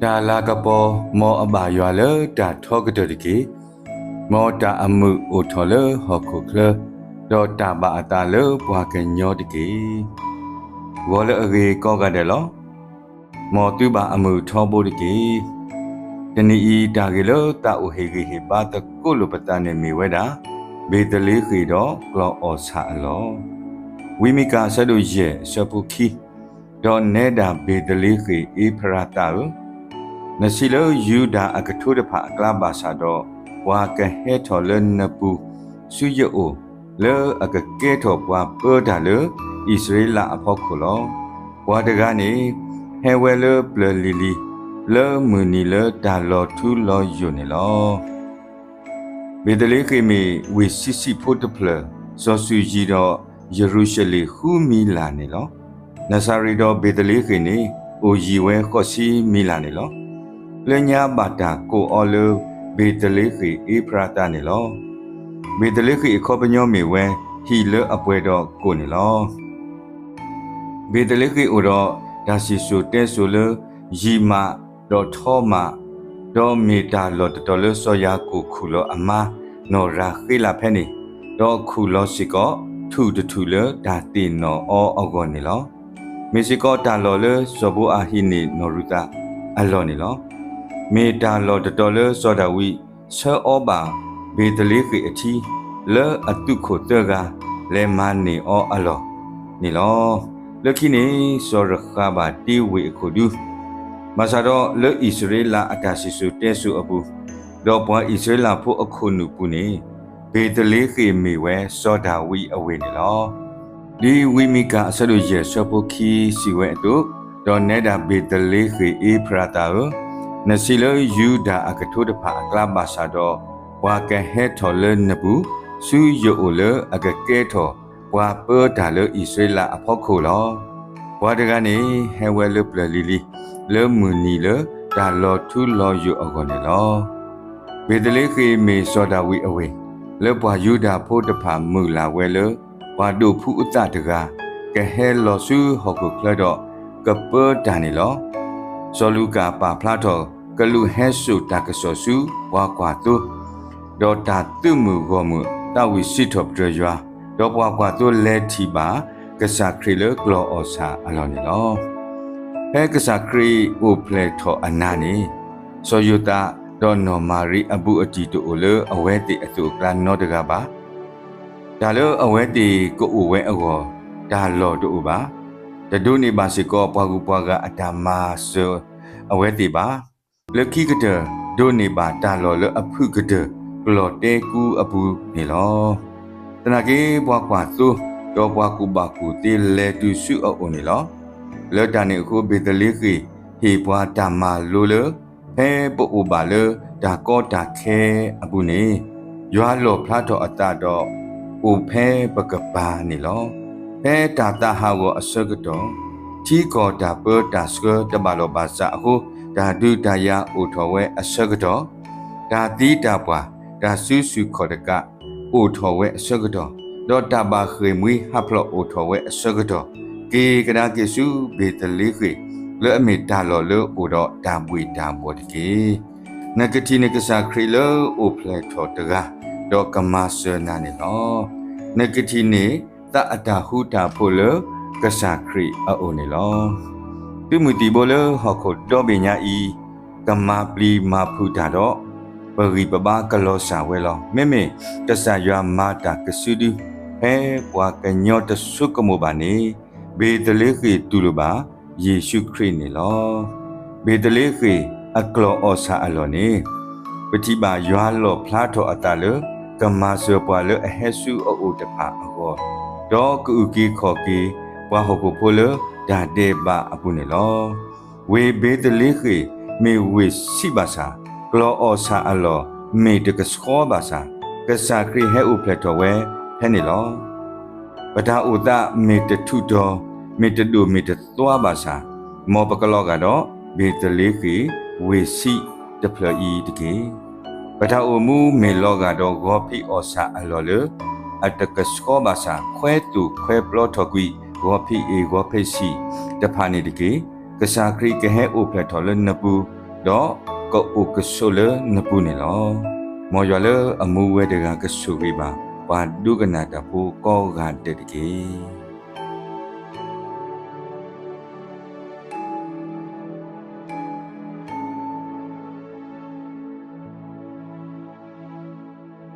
တၢ်လၤကပီၤ, မ်အဘၣ်ယွၤလၢတၢ်ထီကတၢၢ်တက့ၢ်. မ်တၢ်အမုာ်အိၣ်ထီၣ်လၢဟီၣ်ခိၣ်ချၢ, ဒီးတၢ်ဘၣ်အသးလၢပှၤကညီတက့ၢ်. ဂီၤလၢအဂ့ၤကိးဂၤဒဲးလီၤ. မ်သုဘၣ်အမုာ်ထီဘိတက့ၢ်. တနံၤအံၤ တၢ်ဂ့ၢ်လၢသးအိၣ်ဟ့ၣ်ဂံၢ်ဟ့ၣ်ဘါသကိးလိာ်ပသးန့ၣ်မ့ၢ်ဝဲဒၣ် ဘ့ၤသလ့ဃ့ၣ်ဒီးကျီၢ်အီၣ်ဆၣ်အလီၢ်. ဝံမံကၤ အဆၢဒိၣ်ယဲၢ် အဆၢဖိခံ, ဒီးနဲဒၣ်ဘ့ၤသလ့ဃ့ၣ်အ့ဖရၤသးဧၢ, နဆံးလၢယူဒၤအကထိတဖၣ်အကျါဘၣ်ဆၣ်ဒီး, ပှၤကဟဲထီၣ်လၢနပူၤဆူယအိၣ်, လၢအကကဲထီၣ်ပှၤပၢတၢ်လၢအံၣ်စရ့လးအဖီခိၣ်လီၤ. ပှၤတဂၤန့ၣ် ဟဲဝဲလၢပျၢၤလံၤလံၤ, လၢမုၢ်နံၤလၢတၢ်လီၤထူလီၤယိာ်န့ၣ်လီၤ. ဘ့ၤသလ့ဃ့ၣ်မ့ၢ်ဝ့ၢ်ဆံးဆံးဖိတဖျၢၣ်, စီၤစုၤယံၤဒီးယရူၤၡလ့ၣ်ဃုမံၤလၢ်န့ၣ်လီၤ. နၤစၤရ့းဒီးဘ့ၤသလ့ဃ့ၣ်န့ၣ် အိၣ်ယံၤဝဲဃိးဆံမံၤလၢ်န့ၣ်လီၤ. လၢညါဘၣ်တၢ်ကိးအီၤလၢ ဘ့ၤသလ့ဃ့ၣ်အ့ဖရၤသးန့ၣ်လီၤ. ဘ့ၤသလ့ဃ့ၣ်အခီပညီမ့ၢ်ဝဲ ဟံၣ်လၢအပှဲၤဒီးကိၣ်န့ၣ်လီၤ. ဘ့ၤသလ့ဃ့ၣ်အိၣ်ဒီးတၢ်စံၣ်စိၤတဲစိၤလၢယံာ်မးဒီးထီမး, ဒီးမ့ၢ်တၢ်လီၢ်တတီၤလၢစီၤယၤကိာ်ခူၣ်လီၤအမါ နီၢ်ရၤဃ့လးဖဲန့ၣ်, ဒီးခူၣ်လီၤစ့ၢ်ကီး ထူၣ်တထူၣ်လၢတၢ်သ့ၣ်နီၣ်အီၤအဂီၢ်န့ၣ်လီၤ. မ့ၢ်စ့ၢ်ကီးတၢ်လီၢ်လၢစီၤဘိအၤဟံးန့ၢ်နီၢ်ရူၤသးအလီၢ်န့ၣ်လီၤ. မ့ၢ်တၢ်လီၢ်တတီၤလၢစီၤဒၤဝံးဆၢအီၤဘၣ်ဘ့ၤသလ့ဃ့ၣ်အထံ လၢအသုးခိၣ်သၢဂၤ လဲၤမၤန့ၢ်အီၤအလီၢ်န့ၣ်လီၤ. လၢခံန့ၣ် စီၤရဃၤဘၣ်တ့ဝ့ၢ်အခိၣ်ဒူ, ဘၣ်ဆၣ်ဒီးလၢအံၣ်စရ့လးအတၢ်စံၣ်စိၤတဲစိၤအပူၤ, ဒီးပှၤအံၣ်စရ့လးဖိအခိၣ်နူာ်ပူၤန့ၣ်, ဘ့ၤသလ့ဃ့ၣ်မ့ၢ်ဝဲစီၤဒၤဝံးအဝ့ၢ်န့ၣ်လီၤ. ဒ်ဝံမံကၤအဆၢဒိၣ်ယဲၢ်ဆၢဖိခံစံးဝဲအသိး, ဒီးနဲဒၣ်ဘ့ၤသလ့ဃ့ၣ်အ့ဖရၤသးဧၢ, နဆံးလၢယူဒၤအကထိတဖၣ်အကျါဘၣ်ဆၣ်ဒီး, ပှၤကဟဲထီၣ်လၢနပူၤ ဆူယအိၣ်လၢအကကဲထီၣ်ပှၤပၢတၢ်လၢအံၣ်စရ့လးအဖီခိၣ်လီၤ. ပှၤတဂၤန့ၣ် ဟဲဝဲလၢပျၢၤလံၤလံၤ, လၢမုၢ်နံၤလၢတၢ်လီၤထူလီၤယိာ်အဂီၢ်န့ၣ်လီၤ. ဘ့ၤသလ့ဃ့ၣ်မ့ၢ်စီၤဒၤဝံးအဝ့ၢ်, လၢပှၤယူဒၤဖိတဖၣ်မုၢ်လၢ်ဝဲလၢ ပှၤဒိးဖှူအသးတဂၤ ကဟဲလီၤဆူဟီၣ်ခိၣ်ချၢဒီးကပၢတၢ်န့ၣ်လီၤ. စီၤလူၤကၣ်ပာ်ဖျါထီၣ်ကလူးဟဲစိာ်တၢ်ကစီၣ်ဆူပှၤကွၢ်သိ, ဒီးတၢ်သုးမုၢ်ဂီၢ်မုၢ်သးဝံၣ်စံးထီၣ်ပတြၢၤယွၤ, ဒီးပှၤကွၢ်သိလဲၤထံၣ်ဘၣ်ကစၢ်ခရံာ်လၢကျီၢ်အီၣ်ဆၣ်အလီၢ်န့ၣ်လီၤ. ဖဲကစၢ်ခရံာ်အိၣ်ဖျဲၣ်ထီၣ်အနၤန့ၣ်, စီၤယိၤသးဒီးနီၢ်မၤရံအဘူးအတံၢ်တအိၣ်လၢအဝဲသ့ၣ်အသိးအကျါနီတဂၤဘၣ်. တၢ်လၢအဝဲသ့ၣ်ကအိၣ်ဝဲအဂီၢ် တၢ်လီၢ်တအိၣ်ဘၣ်. တဒိးန့ၢ်ဘၣ်စ့ၢ်ကီးပှၤဂုၤပှၤဂၤအတၢ်မၤစၢၤအဝဲသ့ၣ်ဘၣ်. လၢခံကတၢၢ် ဒိးန့ၢ်ဘၣ်တၢ်လီၢ်လၢအဖုၣ်ကတၢၢ်ကျီၢ်တဲကူအပူၤန့ၣ်လီၤ. သနာ်က့ ပှၤကွၢ်သိဒီးပှၤကူၣ်ဘၣ်ကူၣ်သ့လဲၤတုၤဆူအအိၣ်န့ၣ်လီၤ. လၢတၢ်န့ၣ်အဃိ ဘ့ၤသလ့ဃ့ၣ်ဟ့ၣ်ပှၤတၢ်မၤလိလၢ ဖဲပအိၣ်ဘၣ်လၢတၢ်ကီတၢ်ခဲအပူၤန့ၣ်, ယွၤလီၣ်ဖျါထီၣ်အသးဒီး အိၣ်ဖဲပကပၤန့ၣ်လီၤ. ဖဲတၢ်သးဟးဂီၤအဆၢကတီၢ်, ထံကီၢ်တၢ်ပၢတၢ်ဆှၢတဘၣ်လီၢ်ဘၣ်စးအဃိ, တၢ်ဒုးတၢ်ယၤအိၣ်ထီၣ်ဝဲအဆၢကတီၢ်, တၢ်သံတၢ်ပှၢ်, တၢ်စုဆူၣ်ခီၣ်တကး အိၣ်ထီၣ်ဝဲအဆၢကတီၢ်, ဒီးတၢ်ဘၣ်ဃ့ၢ်မှံဟးဖျိးအိၣ်ထီၣ်ဝဲအဆၢကတီၢ်, က့ၤကဒါက့ၤဆူဘ့ၤသလ့ဃ့ၣ် လၢအမ့ၢ်တၢ်လီၢ်လၢအိၣ်ဒီးတၢ်ဘှ့ၣ်တၢ်ဘှီၣ်တက့ၢ်. နကထံၣ်န့ၢ်ကစၢ်ခရံာ်လၢအိၣ်ဖျဲၣ်ထီၣ်တဂၤ, ဒီးကမၤစၢၤနၤန့ၣ်လီၤ. နကထံၣ်န့ၢ်သးအတၢ်ဃူတၢ်ဖိးလၢကစၢ်ခရံာ်အအိၣ်န့ၣ်လီၤ. သုးမုၢ်သံၣ်ဘိလၢဟီၣ်ခိၣ်ဒီဘ့ၣ်ညါအံၤ ကမၤပျံၤမၤဖုးတၢ်ဒီး ပဂံၢ်ပဘါကလီၤစၢ်ဝဲလီၤ. မ့မ့ၢ်ကစၢ်ယွၤမၤတၢ်ကစုဒု ဖဲပှၤကညီတစိကမီၤဘၣ်န့ၣ်, ဘ့ၤသလ့ဃ့ၣ်တူၢ်လိာ်ဘၣ်ယ့ၣ်ၡူးခရံာ်န့ၣ်လီၤ. ဘ့ၤသလ့ဃ့ၣ်အကျီၢ်အီၣ်ဆၣ်အလီၢ်န့ၣ်, ပထံၣ်ဘၣ်ယွၤလီၣ်ဖျါထီၣ်အသးလၢ ကမၤစၢၤပှၤလၢအဟဲဆူအအိၣ်တဖၣ်အဂီၢ်, ဒီးကအုၣ်က့ၤခီၣ်က့ၤပှၤဟီၣ်ခိၣ်ဖိလၢတၢ်ဒဲးဘးအပူၤန့ၣ်လီၤ. ဝ့ၢ်ဘ့ၤသလ့ဃ့ၣ်မ့ၢ်ဝ့ၢ်ဆံးဘၣ်ဆၣ်, ကျီၢ်အီၣ်ဆၣ်အလီၢ်မ့ၢ်တကဆှီဘၣ်ဆၣ်, ကစၢ်ခရံာ်ဟဲအိၣ်ဖျဲၣ်ထီၣ်ဝဲဖဲန့ၣ်လီၤ. ပတၢ်အိၣ်သးမ့ၢ်တထူးတီၤ, မ့ၢ်တဒိၣ်မ့ၢ်တသွါဘၣ်ဆၣ်, မ်ပကလီၤဂာ်ဒီးဘ့ၤသလ့ဃ့ၣ်ဝ့ၢ်ဆံးတဖျၢၣ်အံၤတက့ၢ်. ပတၢ်အိၣ်မူမ့ၢ်လီၤဂာ်ဒီးဂီၤဖံးအီၣ်ဆၣ်အလီၢ်လၢ အတကဆှီဘၣ်ဆၣ်, ခွဲသိၣ်ခွဲပျီထီၣ်ကွံာ်ဂီၤဖံးအ့ၣ်ဂီၤဖံးဆံးတဖၣ်န့ၣ်တက့ၢ်. ကစၢ်ခရံာ်ကဟဲအိၣ်ဖျဲၣ်ထီၣ်လၢနပူၤ ဒီးကအိၣ်ကဆိးလၢနပူၤန့ၣ်လီၤ. မ်ယွၤလၢအမူဝဲတဂၤကဆိၣ်ဂ့ၤဘၣ်ပှၤဒိကနၣ်တၢ်ဖိကိးဂၤဒဲးတက့ၢ်.